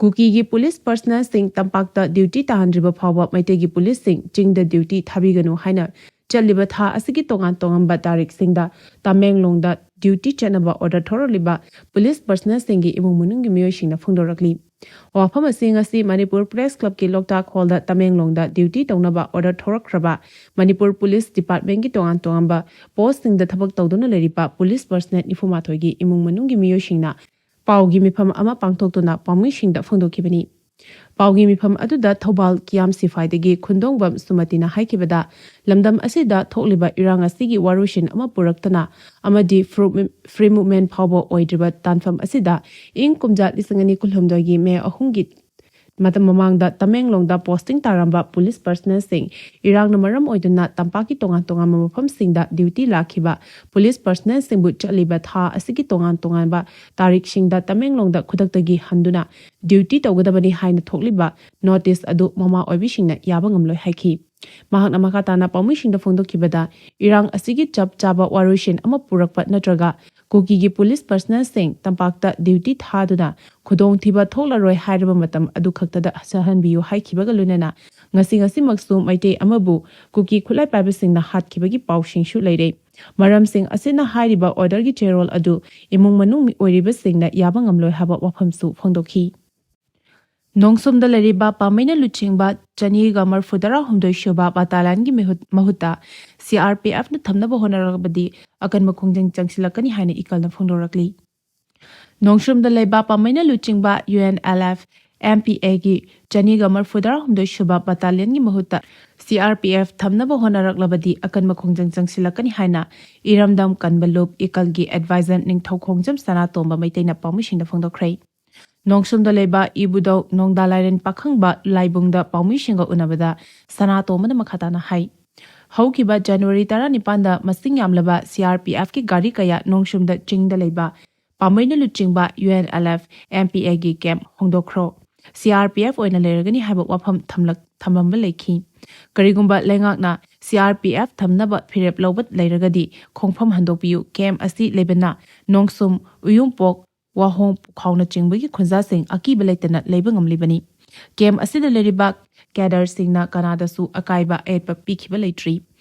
ꯀꯨꯀꯤꯒꯤ ꯄꯨꯂꯤꯁ ꯄꯔꯁꯅꯦꯜꯁꯤꯡ ꯇꯝꯄꯥꯛꯇ ꯗ꯭ꯌꯨꯇꯤ ꯇꯥꯍꯟꯗ꯭ꯔꯤꯕ ꯐꯥꯎꯕ ꯃꯩꯇꯩꯒꯤ ꯄꯨꯂꯤꯁꯁꯤꯡ ꯆꯤꯡꯗ ꯗ꯭ꯌꯨꯇꯤ ꯊꯥꯕꯤꯒꯅꯨ ꯍꯥꯏꯅ ꯆꯠꯂꯤꯕ ꯊꯥ ꯑꯁꯤꯒꯤ ꯇꯣꯉꯥꯟ ꯇꯣꯉꯥꯟꯕ ꯇꯥꯔꯤꯛꯁꯤꯡꯗ ꯇꯃꯦꯡꯂꯣꯡꯗ ꯗ꯭ꯌꯨꯇꯤ ꯆꯠꯅꯕ ꯑꯣꯔꯗꯔ ꯊꯣꯔꯛꯂꯤꯕ ꯄꯨꯂꯤꯁ ꯄꯔꯁꯅꯦꯜꯁꯤꯡꯒꯤ ꯏꯃꯨꯡ ꯃꯅꯨꯡꯒꯤ ꯃꯤꯑꯣꯏꯁꯤꯡꯅ ꯐꯣꯡꯗꯣꯔꯛꯂꯤ꯫ ꯋꯥꯐꯝ ꯑꯁꯤ ꯉꯁꯤ ꯃꯅꯤꯄꯨꯔ ꯄ꯭ꯔꯦꯁ ꯀ꯭ꯂꯕꯀꯤ ꯂꯣꯛꯇꯥꯛ ꯍꯣꯜꯗ ꯇꯃꯦꯡꯂꯣꯡꯗ ꯗ꯭ꯌꯨꯇꯤ ꯇꯧꯅꯕ ꯑꯣꯔꯗꯔ ꯊꯣꯔꯛꯈ꯭ꯔꯕ ꯃꯅꯤꯄꯨꯔ ꯄꯨꯂꯤꯁ ꯗꯤꯄꯥꯔꯠꯃꯦꯟꯒꯤ ꯇꯣꯉꯥꯟ ꯇꯣꯉꯥꯟꯕ ꯄꯣꯁꯁꯤꯡꯗ ꯊꯕꯛ ꯇꯧꯗꯨꯅ ꯂꯩꯔꯤꯕ ꯄꯨꯂꯤꯁ ꯄꯔꯁꯅꯦꯜ ꯅꯤꯐꯨ ꯃꯥꯊꯣꯏꯒꯤ ꯏꯃꯨꯡ ꯃꯅꯨꯡꯒꯤ ꯃꯤꯑꯣꯏꯁꯤꯡꯅ ꯄꯥꯎꯒꯤ ꯃꯤꯐꯝ ꯑꯃ ꯄꯥꯡꯊꯣꯛꯇꯨꯅ ꯄꯥꯎꯃꯤꯁꯤꯡꯗ ꯐꯣꯡꯗꯣꯛꯈꯤꯕꯅꯤ꯫ ꯄꯥꯎꯒꯤ ꯃꯤꯐꯝ ꯑꯗꯨꯗ ꯊꯧꯕꯥꯜ ꯀꯤꯌꯥꯝ ꯁꯤꯐꯥꯏꯗꯒꯤ ꯈꯨꯟꯗꯣꯡꯕꯝ ꯁꯨꯃꯇꯤꯅ ꯍꯥꯏꯈꯤꯕꯗ, ꯂꯝꯗꯝ ꯑꯁꯤꯗ ꯊꯣꯛꯂꯤꯕ ꯏꯔꯥꯡ ꯑꯁꯤꯒꯤ ꯋꯥꯔꯣꯏꯁꯤꯟ ꯑꯃ ꯄꯨꯔꯛꯇꯅ ꯑꯃꯗꯤ ꯐ꯭ꯔꯨ-, ꯐ꯭ꯔꯤ ꯃꯨꯚꯃꯦꯟꯠ ꯐꯥꯎꯕ ꯑꯣꯏꯗ꯭ꯔꯤꯕ ꯇꯥꯟꯐꯝ ꯑꯁꯤꯗ ꯏꯪ ꯀꯨꯝꯖꯥ ꯂꯤꯁꯤꯡ ꯑꯅꯤ ꯀꯨꯟꯍꯨꯝꯗꯣꯏꯒꯤ ꯃꯦ ꯑꯍꯨꯝꯒꯤ ꯃꯇꯝ ꯃꯃꯥꯡꯗ ꯇꯃꯦꯡꯂꯣꯡꯗ ꯄꯣꯁꯇꯤꯡ ꯇꯥꯔꯝꯕ ꯄꯨꯂꯤꯁ ꯄꯔꯁꯅꯦꯜꯁꯤꯡ, ꯏꯔꯥꯡꯅ ꯃꯔꯝ ꯑꯣꯏꯗꯨꯅ ꯇꯝꯄꯥꯛꯀꯤ ꯇꯣꯉꯥꯟ ꯇꯣꯉꯥꯟꯕ ꯃꯐꯝꯁꯤꯡꯗ ꯗ꯭ꯌꯨꯇꯤ ꯂꯥꯛꯈꯤꯕ ꯄꯨꯂꯤꯁ ꯄꯔꯁꯅꯦꯜꯁꯤꯡꯕꯨ ꯆꯠꯂꯤꯕ ꯊꯥ ꯑꯁꯤꯒꯤ ꯇꯣꯉꯥꯟ ꯇꯣꯉꯥꯟꯕ ꯇꯥꯔꯤꯛꯁꯤꯡꯗ ꯇꯃꯦꯡꯂꯣꯡꯗ ꯈꯨꯗꯛꯇꯒꯤ ꯍꯟꯗꯨꯅ ꯗ꯭ꯌꯨꯇꯤ ꯇꯧꯒꯗꯕꯅꯤ ꯍꯥꯏꯅ ꯊꯣꯛꯂꯤꯕ ꯅꯣꯇꯤꯁ ꯑꯗꯨ ꯃꯃꯥ ꯑꯣꯏꯕꯤꯁꯤꯡꯅ ꯌꯥꯕ ꯉꯝꯂꯣꯏ ꯍꯥꯏꯈꯤ꯫ ꯃꯍꯥꯛꯅ ꯃꯈꯥ ꯇꯥꯅ ꯄꯥꯎꯃꯤꯁꯤꯡꯗ ꯐꯣꯡꯗꯣꯛꯈꯤꯕꯗ, ꯏꯔꯥꯡ ꯑꯁꯤꯒꯤ ꯆꯞ ꯆꯥꯕ ꯋꯥꯔꯣꯏꯁꯤꯟ ꯑꯃ ꯄꯨꯔꯛꯄ ꯅꯠꯇ꯭ꯔꯒ ꯀꯨꯀꯤꯒꯤ ꯄꯨꯂꯤꯁ ꯄꯔꯁꯅꯦꯜꯁꯤꯡ ꯇꯝꯄꯥꯛꯇ ꯗ꯭ꯌꯨꯇꯤ ꯊꯥꯗꯨꯅ ꯈꯨꯗꯣꯡꯊꯤꯕ ꯊꯣꯛꯂꯔꯣꯏ ꯍꯥꯏꯔꯕ ꯃꯇꯝ ꯑꯗꯨ ꯈꯛꯇꯗ ꯁꯍꯟꯕꯤꯌꯨ ꯍꯥꯏꯈꯤꯕꯒ ꯂꯣꯏꯅꯅ ꯉꯁꯤ ꯉꯁꯤꯃꯛꯁꯨ ꯃꯩꯇꯩ ꯑꯃꯕꯨ ꯀꯨꯀꯤ ꯈꯨꯠꯂꯥꯏ ꯄꯥꯏꯕꯁꯤꯡꯅ ꯍꯥꯠꯈꯤꯕꯒꯤ ꯄꯥꯎꯁꯤꯡꯁꯨ ꯂꯩꯔꯦ꯫ ꯃꯔꯝꯁꯤꯡ ꯑꯁꯤꯅ ꯍꯥꯏꯔꯤꯕ orderꯒꯤ ꯆꯦꯔꯣꯜ ꯑꯗꯨ ꯏꯃꯨꯡ ꯃꯅꯨꯡ ꯃꯤꯑꯣꯏꯔꯤꯕꯁꯤꯡꯅ ꯌꯥꯕ ꯉꯝꯂꯣꯏ ꯍꯥꯏꯕ ꯋꯥꯐꯝꯁꯨ ꯐꯣꯡꯗꯣꯛꯈꯤ꯫ ꯅꯣꯡꯁꯨꯝꯗ ꯂꯩꯔꯤꯕ ꯄꯥꯝꯕꯩꯅ ꯂꯨꯆꯤꯡꯕ ꯆꯅꯤꯒ ꯃꯔꯐꯨ ꯇꯔꯥꯍꯨꯝꯗꯣꯏ ꯁꯨꯕ ꯕꯇꯥꯂꯤꯌꯟꯒꯤ ꯃꯤꯍꯨꯠ-, ꯃꯍꯨꯠꯇ CRPFꯅ ꯊꯝꯅꯕ ꯍꯣꯠꯅꯔꯕꯗꯤ ꯑꯀꯟꯕ ꯈꯣꯡꯖꯪ ꯆꯪꯁꯤꯜꯂꯛꯀꯅꯤ ꯍꯥꯏꯅ ꯏꯀꯜꯅ ꯐꯣꯡꯗꯣꯔꯛꯂꯤ꯫ ꯅꯣꯡꯁꯨꯝꯗ ꯂꯩꯕ ꯄꯥꯝꯕꯩꯅ ꯂꯨꯆꯤꯡꯕ UNLF MPAꯒꯤ ꯆꯅꯤꯒ ꯃꯔꯐꯨ ꯇꯔꯥꯍꯨꯝꯗꯣꯏ ꯁꯨꯕ ꯕꯇꯥꯂꯤꯌꯟꯒꯤ ꯃꯍꯨꯠꯇ CRPF ꯊꯝꯅꯕ ꯍꯣꯠꯅꯔꯛꯂꯕꯗꯤ ꯑꯀꯟꯕ ꯈꯣꯡꯖꯪ ꯆꯪꯁꯤꯜꯂꯛꯀꯅꯤ ꯍꯥꯏꯅ ꯏꯔꯝꯗꯝ ꯀꯟꯕ ꯂꯨꯞ ꯏꯀꯜꯒꯤ advisor ꯅꯤꯡꯊꯧ ꯈꯣꯡꯖꯝ ꯁꯅꯥꯇꯣꯝꯕ ꯃꯩꯇꯩꯅ ꯄꯥꯎꯃꯤꯁꯤꯡꯗ ꯐꯣꯡꯗꯣꯛꯈ꯭ꯔꯦ꯫ ꯅꯣꯡꯁꯨꯝꯗ ꯂꯩꯕ ꯏꯕꯨꯙꯧ ꯅꯣꯡꯗꯥ ꯂꯥꯏꯔꯦꯟ ꯄꯥꯈꯪꯕ ꯂꯥꯏꯕꯨꯡꯗ ꯄꯥꯎꯃꯤꯁꯤꯡꯒ ꯎꯅꯕꯗ ꯁꯅꯥꯇꯣꯝꯕꯅ ꯃꯈꯥ ꯇꯥꯅ ꯍꯥꯏ, ꯍꯧꯈꯤꯕ ꯖꯅꯋꯥꯔꯤ ꯇꯔꯥꯅꯤꯄꯥꯟꯗ ꯃꯁꯤꯡ ꯌꯥꯝꯂꯕ CRPFꯀꯤ ꯒꯥꯔꯤ ꯀꯌꯥ ꯅꯣꯡꯁꯨꯝꯗ ꯆꯤꯡꯗ ꯂꯩꯕ ꯄꯥꯝꯕꯩꯅ ꯂꯨꯆꯤꯡꯕ UNLF MPAꯒꯤ camp ꯍꯣꯡꯗꯣꯛꯈ꯭ꯔꯣ, CRPF ꯑꯣꯏꯅ ꯂꯩꯔꯒꯅꯤ ꯍꯥꯏꯕ ꯋꯥꯐꯝ ꯊꯝꯂꯛ-, ꯊꯝꯂꯝꯕ ꯂꯩꯈꯤ꯫ ꯀꯔꯤꯒꯨꯝꯕ ꯂꯩꯉꯥꯛꯅ CRPF ꯊꯝꯅꯕ ꯐꯤꯔꯦꯞ ꯂꯧꯕ ꯂꯩꯔꯒꯗꯤ ꯈꯣꯡꯐꯝ ꯍꯟꯗꯣꯛꯄꯤꯌꯨ, camp ꯑꯁꯤ ꯂꯩꯕꯅ ꯅꯣꯡꯁꯨꯝ, ꯎꯌꯨꯝꯄꯣꯛ, ꯋꯥꯍꯣꯡ, ꯄꯨꯈꯥꯎꯅꯆꯤꯡꯕꯒꯤ ꯈꯨꯟꯖꯥꯁꯤꯡ ꯑꯀꯤꯕ ꯂꯩꯇꯅ ꯂꯩꯕ ꯉꯝꯂꯤꯕꯅꯤ꯫ Camp ꯑꯁꯤꯗ ꯂꯩꯔꯤꯕ cadreꯁꯤꯡꯅ ꯀꯅꯥꯗꯁꯨ ꯑꯀꯥꯏꯕ ꯑꯌꯦꯠꯄ ꯄꯤꯈꯤꯕ ꯂꯩꯇ꯭ꯔꯤ꯫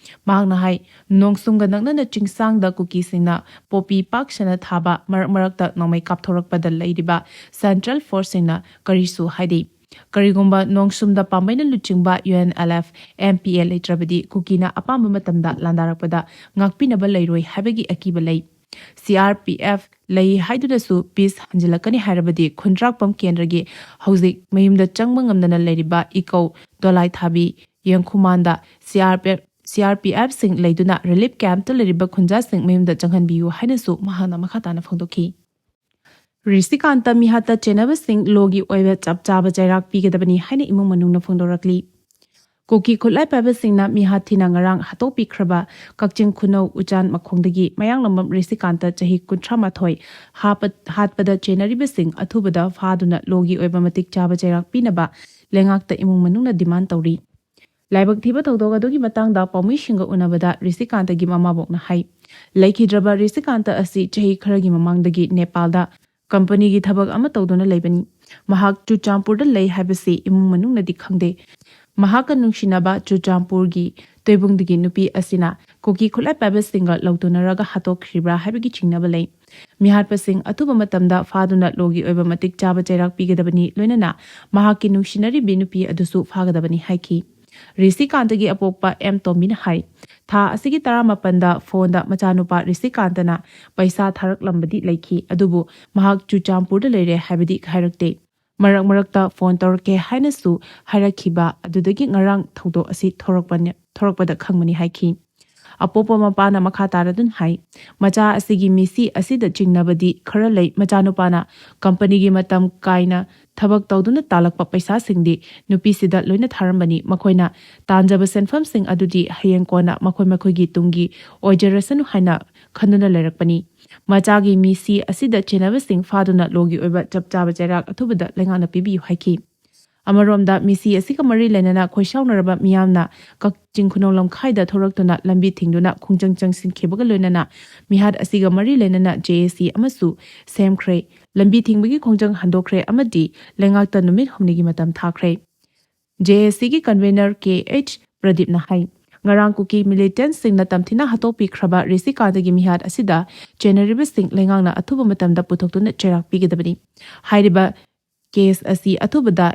ꯃꯍꯥꯛꯅ ꯍꯥꯏ, ꯅꯣꯡꯁꯨꯝꯒ ꯅꯛꯅꯅ ꯆꯤꯡꯁꯥꯡꯗ ꯀꯨꯀꯤꯁꯤꯡꯅ ꯄꯣꯄꯤ ꯄꯥꯛ ꯁꯟꯅ ꯊꯥꯕ, ꯃꯔꯛ ꯃꯔꯛꯇ ꯅꯣꯡꯃꯩ ꯀꯥꯞꯊꯣꯔꯛꯄꯗ ꯂꯩꯔꯤꯕ central forceꯁꯤꯡꯅ ꯀꯔꯤꯁꯨ ꯍꯥꯏꯗꯦ꯫ ꯀꯔꯤꯒꯨꯝꯕ ꯅꯣꯡꯁꯨꯝꯗ ꯄꯥꯝꯕꯩꯅ ꯂꯨꯆꯤꯡꯕ UNLF MPA ꯂꯩꯇ꯭ꯔꯕꯗꯤ ꯀꯨꯀꯤꯅ ꯑꯄꯥꯝꯕ ꯃꯇꯝꯗ ꯂꯥꯟꯗꯥꯔꯛꯄꯗ ꯉꯥꯛꯄꯤꯅꯕ ꯂꯩꯔꯣꯏ ꯍꯥꯏꯕꯒꯤ ꯑꯀꯤꯕ ꯂꯩ꯫ CRPF ꯂꯩ ꯍꯥꯏꯗꯨꯅꯁꯨ peace ꯍꯟꯖꯤꯜꯂꯛꯀꯅꯤ ꯍꯥꯏꯔꯕꯗꯤ ꯈꯨꯟꯗ꯭ꯔꯥꯛꯄꯝ ꯀꯦꯟꯗ꯭ꯔꯒꯤ ꯍꯧꯖꯤꯛ ꯃꯌꯨꯝꯗ ꯆꯪꯕ ꯉꯝꯗꯅ ꯂꯩꯔꯤꯕ ꯏꯀꯧ ꯗꯣꯂꯥꯏꯊꯥꯕꯤ ꯌꯦꯡꯈꯨꯃꯥꯟꯗ CRPF, CRPFꯁꯤꯡ ꯂꯩꯗꯨꯅ relief campꯇ ꯂꯩꯔꯤꯕ ꯈꯨꯟꯖꯥꯁꯤꯡ ꯃꯌꯨꯝꯗ ꯆꯪꯍꯟꯕꯤꯌꯨ ꯍꯥꯏꯅꯁꯨ ꯃꯍꯥꯛꯅ ꯃꯈꯥ ꯇꯥꯅ ꯐꯣꯡꯗꯣꯛꯈꯤ꯫ ꯔꯤꯁꯤꯀꯥꯟꯇ ꯃꯤꯍꯥꯠꯇ ꯆꯦꯟꯅꯕꯁꯤꯡ lawꯒꯤ ꯑꯣꯏꯕ ꯆꯞ ꯆꯥꯕ ꯆꯩꯔꯥꯛ ꯄꯤꯒꯗꯕꯅꯤ ꯍꯥꯏꯅ ꯏꯃꯨꯡ ꯃꯅꯨꯡꯅ ꯐꯣꯡꯗꯣꯔꯛꯂꯤ꯫ ꯀꯨꯀꯤ ꯈꯨꯠꯂꯥꯏ ꯄꯥꯏꯕꯁꯤꯡꯅ ꯃꯤꯍꯥꯠ ꯊꯤꯅ ꯉꯔꯥꯡ ꯍꯥꯠꯇꯣꯛꯄꯤꯈ꯭ꯔꯕ ꯀꯛꯆꯤꯡ ꯈꯨꯅꯧ ꯎꯆꯥꯟ ꯃꯈꯣꯡꯗꯒꯤ ꯃꯌꯥꯡꯂꯝꯕꯝ ꯔꯤꯁꯤꯀꯥꯟꯇ ꯆꯍꯤ ꯀꯨꯟꯊ꯭ꯔꯥ ꯃꯥꯊꯣꯏ ꯍꯥꯞꯄ-, ꯍꯥꯠꯄꯗ ꯆꯦꯟꯅꯔꯤꯕꯁꯤꯡ ꯑꯊꯨꯕꯗ ꯐꯥꯗꯨꯅ lawꯒꯤ ꯑꯣꯏꯕ ꯃꯇꯤꯛ ꯆꯥꯕ ꯆꯩꯔꯥꯛ ꯄꯤꯅꯕ ꯂꯩꯉꯥꯛꯇ ꯏꯃꯨꯡ ꯃꯅꯨꯡꯅ demand ꯇꯧꯔꯤ꯫ ꯂꯥꯏꯕꯛ ꯊꯤꯕ ꯊꯧꯗꯣꯛ ꯑꯗꯨꯒꯤ ꯃꯇꯥꯡꯗ ꯄꯥꯎꯃꯤꯁꯤꯡꯒ ꯎꯅꯕꯗ ꯔꯤꯁꯤꯀꯥꯟꯇꯒꯤ ꯃꯃꯥꯕꯣꯛꯅ ꯍꯥꯏ, ꯂꯩꯈꯤꯗ꯭ꯔꯕ ꯔꯤꯁꯤꯀꯥꯟꯇ ꯑꯁꯤ ꯆꯍꯤ ꯈꯔꯒꯤ ꯃꯃꯥꯡꯗꯒꯤ ꯅꯦꯄꯥꯜꯗ ꯀꯝꯄꯅꯤꯒꯤ ꯊꯕꯛ ꯑꯃ ꯇꯧꯗꯨꯅ ꯂꯩꯕꯅꯤ꯫ ꯃꯍꯥꯛ ꯆꯨꯔꯆꯥꯟꯄꯨꯔꯗ ꯂꯩ ꯍꯥꯏꯕꯁꯤ ꯏꯃꯨꯡ ꯃꯅꯨꯡꯅꯗꯤ ꯈꯪꯗꯦ꯫ ꯃꯍꯥꯛꯀ ꯅꯨꯡꯁꯤꯅꯕ ꯆꯨꯔꯆꯥꯟꯄꯨꯔꯒꯤ ꯇꯣꯏꯕꯨꯡꯗꯒꯤ ꯅꯨꯄꯤ ꯑꯁꯤꯅ ꯀꯨꯀꯤ ꯈꯨꯠꯂꯥꯏ ꯄꯥꯏꯕꯁꯤꯡꯒ ꯂꯧꯇꯨꯅꯔꯒ ꯍꯥꯠꯇꯣꯛꯈ꯭ꯔꯤꯕ꯭ꯔꯥ ꯍꯥꯏꯕꯒꯤ ꯆꯤꯡꯅꯕ ꯂꯩ꯫ ꯃꯤꯍꯥꯠꯄꯁꯤꯡ ꯑꯊꯨꯕ ꯃꯇꯝꯗ ꯐꯥꯗꯨꯅ ꯂꯣꯒꯤ ꯑꯣꯏꯕ ꯃꯇꯤꯛ ꯆꯥꯕ ꯆꯩꯔꯥꯛ ꯄꯤꯒꯗꯕꯅꯤ, ꯂꯣꯏꯅꯅ ꯃꯍꯥꯛꯀꯤ ꯅꯨꯡꯁꯤꯅꯔꯤꯕꯤ ꯅꯨꯄꯤ ꯑꯗꯨꯁꯨ ꯐꯥꯒꯗꯕꯅꯤ ꯍꯥꯏꯈꯤ꯫ ꯔꯤꯁꯤꯀꯥꯟꯇꯒꯤ ꯑꯄꯣꯛꯄ ꯑꯦꯝ ꯇꯣꯝꯕꯤꯅ ꯍꯥꯏ, ꯊꯥ ꯑꯁꯤꯒꯤ ꯇꯔꯥꯃꯥꯄꯟꯗ ꯐꯣꯟꯗ ꯃꯆꯥꯅꯨꯄꯥ ꯔꯤꯁꯤꯀꯥꯟꯇꯅ ꯄꯩꯁꯥ ꯊꯥꯔꯛꯂꯝꯕꯗꯤ ꯂꯩꯈꯤ, ꯑꯗꯨꯕꯨ ꯃꯍꯥꯛ ꯆꯨꯔꯆꯥꯟꯄꯨꯔꯗ ꯂꯩꯔꯦ ꯍꯥꯏꯕꯗꯤ ꯍꯥꯏꯔꯛꯇꯦ꯫ ꯃꯔꯛ ꯃꯔꯛꯇ ꯐꯣꯟ ꯇꯧꯔꯛꯀꯦ ꯍꯥꯏꯅꯁꯨ ꯍꯥꯏꯔꯛꯈꯤꯕ ꯑꯗꯨꯗꯒꯤ ꯉꯔꯥꯡ ꯊꯧꯗꯣꯛ ꯑꯁꯤ ꯊꯣꯔꯛꯄꯅꯤ-, ꯊꯣꯔꯛꯄꯗ ꯈꯪꯕꯅꯤ ꯍꯥꯏꯈꯤ꯫ ꯑꯄꯣꯛꯄ ꯃꯄꯥꯅ ꯃꯈꯥ ꯇꯥꯔꯗꯨꯅ ꯍꯥꯏ, ꯃꯆꯥ ꯑꯁꯤꯒꯤ ꯃꯤꯁꯤ ꯑꯁꯤꯗ ꯆꯤꯡꯅꯕꯗꯤ ꯈꯔ ꯂꯩ꯫ ꯃꯆꯥꯅꯨꯄꯥꯅ ꯀꯝꯄꯅꯤꯒꯤ ꯃꯇꯝ ꯀꯥꯏꯅ ꯊꯕꯛ ꯇꯧꯗꯨꯅ ꯇꯥꯜꯂꯛꯄ ꯄꯩꯁꯥꯁꯤꯡꯗꯤ ꯅꯨꯄꯤꯁꯤꯗ ꯂꯣꯏꯅ ꯊꯥꯔꯝꯕꯅꯤ꯫ ꯃꯈꯣꯏꯅ ꯇꯥꯟꯖꯕ ꯁꯦꯟꯐꯝꯁꯤꯡ ꯑꯗꯨꯗꯤ ꯍꯌꯦꯡ ꯀꯣꯟꯅ ꯃꯈꯣꯏ ꯃꯈꯣꯏꯒꯤ ꯇꯨꯡꯒꯤ ꯑꯣꯏꯖꯔꯁꯅꯨ ꯍꯥꯏꯅ ꯈꯟꯗꯨꯅ ꯂꯩꯔꯛꯄꯅꯤ꯫ ꯃꯆꯥꯒꯤ ꯃꯤꯁꯤ ꯑꯁꯤꯗ ꯆꯦꯟꯅꯕꯁꯤꯡ ꯐꯥꯗꯨꯅ ꯂꯣꯒꯤ ꯑꯣꯏꯕ ꯆꯞ ꯆꯥꯕ ꯆꯩꯔꯥꯛ ꯑꯊꯨꯕꯗ ꯂꯩꯉꯥꯛꯅ ꯄꯤꯕꯤꯌꯨ ꯍꯥꯏꯈꯤ꯫ ꯑꯃꯔꯣꯝꯗ, ꯃꯤꯁꯤ ꯑꯁꯤꯒ ꯃꯔꯤ ꯂꯩꯅꯅ ꯈꯣꯏꯁꯥꯎꯅꯔꯕ ꯃꯤꯌꯥꯝꯅ ꯀꯛꯆꯤꯡ ꯈꯨꯅꯧ ꯂꯝꯈꯥꯏꯗ ꯊꯣꯔꯛꯇꯨꯅ ꯂꯝꯕꯤ ꯊꯤꯡꯗꯨꯅ ꯈꯣꯡꯖꯪ ꯆꯪꯁꯤꯟꯈꯤꯕꯒ ꯂꯣꯏꯅꯅ ꯃꯤꯍꯥꯠ ꯑꯁꯤꯒ ꯃꯔꯤ ꯂꯩꯅꯅ ꯖꯦ ꯑꯦ ꯁꯤ ꯑꯃꯁꯨ ꯁꯦꯝꯈ꯭ꯔꯦ꯫ ꯂꯝꯕꯤ ꯊꯤꯡꯕꯒꯤ ꯈꯣꯡꯖꯪ ꯍꯟꯗꯣꯛꯈ꯭ꯔꯦ ꯑꯃꯗꯤ ꯂꯩꯉꯥꯛꯇ ꯅꯨꯃꯤꯠ ꯍꯨꯝꯅꯤꯒꯤ ꯃꯇꯝ ꯊꯥꯈ꯭ꯔꯦ꯫ ꯖꯦ ꯑꯦ ꯁꯤꯒꯤ ꯀꯟꯚꯦꯅꯔ ꯀꯦ ꯑꯩꯆ ꯄ꯭ꯔꯗꯤꯞꯅ ꯍꯥꯏ, ꯉꯔꯥꯡ ꯀꯨꯀꯤ ꯃꯤꯂꯤꯇꯦꯟꯠꯁꯤꯡꯅ ꯇꯝꯊꯤꯅ ꯍꯥꯠꯇꯣꯛꯄꯤꯈ꯭ꯔꯕ ꯔꯤꯁꯤꯀꯥꯟꯇꯒꯤ ꯃꯤꯍꯥꯠ ꯑꯁꯤꯗ ꯆꯦꯟꯅꯔꯤꯕꯁꯤꯡ ꯂꯩꯉꯥꯛꯅ ꯑꯊꯨꯕ ꯃꯇꯝꯗ ꯄꯨꯊꯣꯛꯇꯨꯅ ꯆꯩꯔꯥꯛ ꯄꯤꯒꯗꯕꯅꯤ꯫ ꯍꯥꯏꯔꯤꯕ ꯀꯦꯁ ꯑꯁꯤ ꯑꯊꯨꯕꯗ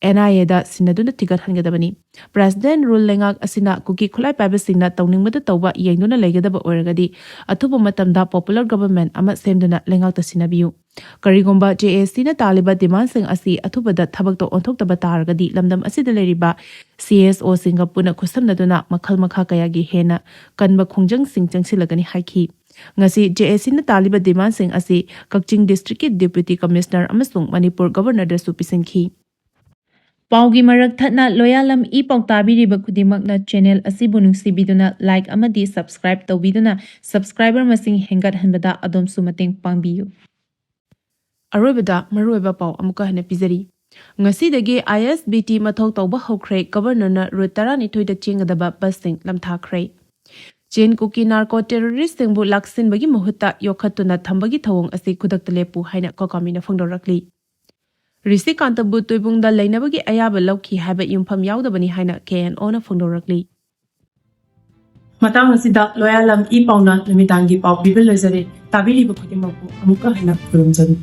ꯑꯦꯟ ꯑꯥꯏ ꯑꯦꯗ ꯁꯤꯟꯅꯗꯨꯅ ꯊꯤꯒꯠꯍꯟꯒꯗꯕꯅꯤ꯫ ꯄ꯭ꯔꯦꯁꯤꯗꯦꯟꯠ ꯔꯨꯜ ꯂꯩꯉꯥꯛ ꯑꯁꯤꯅ ꯀꯨꯀꯤ ꯈꯨꯠꯂꯥꯏ ꯄꯥꯏꯕꯁꯤꯡꯅ ꯇꯧꯅꯤꯡꯕꯗ ꯇꯧꯕ ꯌꯦꯡꯗꯨꯅ ꯂꯩꯒꯗꯕ ꯑꯣꯏꯔꯒꯗꯤ ꯑꯊꯨꯕ ꯃꯇꯝꯗ ꯄꯣꯄꯨꯂꯔ ꯒꯕꯔꯟꯃꯦꯟꯠ ꯑꯃ ꯁꯦꯝꯗꯨꯅ ꯂꯩꯉꯥꯛꯇ ꯁꯤꯟꯅꯕꯤꯌꯨ꯫ ꯀꯔꯤꯒꯨꯝꯕ ꯖꯦ ꯑꯦ ꯁꯤꯅ ꯇꯥꯜꯂꯤꯕ ꯗꯤꯃꯥꯟꯁꯤꯡ ꯑꯁꯤ ꯑꯊꯨꯕꯗ ꯊꯕꯛꯇ ꯑꯣꯟꯊꯣꯛꯇꯕ ꯇꯥꯔꯒꯗꯤ ꯂꯝꯗꯝ ꯑꯁꯤꯗ ꯂꯩꯔꯤꯕ ꯁꯤ ꯑꯦꯁ ꯑꯣꯁꯤꯡꯒ ꯄꯨꯟꯅ ꯈꯨꯠꯁꯝꯅꯗꯨꯅ ꯃꯈꯜ ꯃꯈꯥ ꯀꯌꯥꯒꯤ ꯍꯦꯟꯅ ꯀꯟꯕ ꯈꯣꯡꯖꯪꯁꯤꯡ ꯆꯪꯁꯤꯜꯂꯒꯅꯤ ꯍꯥꯏꯈꯤ꯫ ꯉꯁꯤ ꯖꯦ ꯑꯦ ꯁꯤꯅ ꯇꯥꯜꯂꯤꯕ ꯗꯤꯃꯥꯟꯁꯤꯡ ꯑꯁꯤ ꯀꯛꯆꯤꯡ ꯗꯤꯁꯇ꯭ꯔꯤꯛꯀꯤ ꯗꯦꯄ꯭ꯌꯨꯇꯤ ꯀꯃꯤꯁꯅꯔ ꯑꯃꯁꯨꯡ ꯃꯅꯤꯄꯨꯔ ꯒꯕꯔꯅꯔꯗꯁꯨ ꯄꯤꯁꯤꯟꯈꯤ꯫ ꯄꯥꯎꯒꯤ ꯃꯔꯛ ꯊꯠꯅ ꯂꯣꯌꯥꯂꯝ ꯏ ꯄꯥꯎ ꯇꯥꯕꯤꯔꯤꯕ ꯈꯨꯗꯤꯡꯃꯛꯅ ꯆꯦꯅꯦꯜ ꯑꯁꯤꯕꯨ ꯅꯨꯡꯁꯤꯕꯤꯗꯨꯅ ꯂꯥꯏꯛ ꯑꯃꯗꯤ ꯁꯕꯁꯀ꯭ꯔꯥꯏꯕ ꯇꯧꯕꯤꯗꯨꯅ ꯁꯕꯁꯀ꯭ꯔꯥꯏꯕꯔ ꯃꯁꯤꯡ ꯍꯦꯟꯒꯠꯍꯟꯕꯗ ꯑꯗꯣꯝꯁꯨ ꯃꯇꯦꯡ ꯄꯥꯡꯕꯤꯌꯨ꯫ ꯑꯔꯣꯏꯕꯗ ꯃꯔꯨꯑꯣꯏꯕ ꯄꯥꯎ ꯑꯃꯨꯛꯀ ꯍꯟꯅ ꯄꯤꯖꯔꯤ꯫ ꯉꯁꯤꯗꯒꯤ ꯑꯥꯏ ꯑꯦꯁ ꯕꯤ ꯇꯤ ꯃꯊꯧ ꯇꯧꯕ ꯍꯧꯈ꯭ꯔꯦ꯫ ꯒꯕꯔꯅꯔꯅ ꯔꯨꯠ ꯇꯔꯥꯅꯤꯊꯣꯏꯗ ꯆꯦꯟꯒꯗꯕ ꯕꯁꯁꯤꯡ ꯂꯝꯊꯥꯈ꯭ꯔꯦ꯫ ꯆꯤꯟ ꯀꯨꯀꯤ ꯅꯥꯔꯀꯣ ꯇꯦꯔꯣꯔꯤꯁ꯭ꯠꯁꯤꯡꯕꯨ ꯂꯥꯛꯁꯤꯟꯕꯒꯤ ꯃꯍꯨꯠꯇ ꯌꯣꯛꯈꯠꯇꯨꯅ ꯊꯝꯕꯒꯤ ꯊꯧꯑꯣꯡ ꯑꯁꯤ ꯈꯨꯗꯛꯇ ꯂꯦꯞꯄꯨ ꯍꯥꯏꯅ ꯀꯣꯀꯥꯃꯤꯅ ꯐꯣꯡꯗꯣꯔꯛꯂꯤ꯫ ꯔꯤꯁꯤꯀꯥꯟꯇꯕꯨ ꯇꯣꯏꯕꯨꯡꯗ ꯂꯩꯅꯕꯒꯤ ꯑꯌꯥꯕ ꯂꯧꯈꯤ ꯍꯥꯏꯕ ꯌꯨꯝꯐꯝ ꯌꯥꯎꯗꯕꯅꯤ ꯍꯥꯏꯅ ꯀꯦ ꯑꯦꯟ ꯑꯣꯅ ꯐꯣꯡꯗꯣꯔꯛꯂꯤ꯫ ꯃꯇꯥꯡ ꯑꯁꯤꯗ ꯂꯣꯌꯥꯂꯝ ꯏ ꯄꯥꯎꯅ ꯅꯨꯃꯤꯗꯥꯡꯒꯤ ꯄꯥꯎ ꯄꯤꯕ ꯂꯣꯏꯖꯔꯦ꯫ ꯇꯥꯕꯤꯔꯤꯕ ꯈꯨꯗꯤꯡꯃꯛꯄꯨ ꯑꯃꯨꯛꯀ ꯍꯟꯅ ꯈꯨꯔꯨꯝꯖꯔꯤ꯫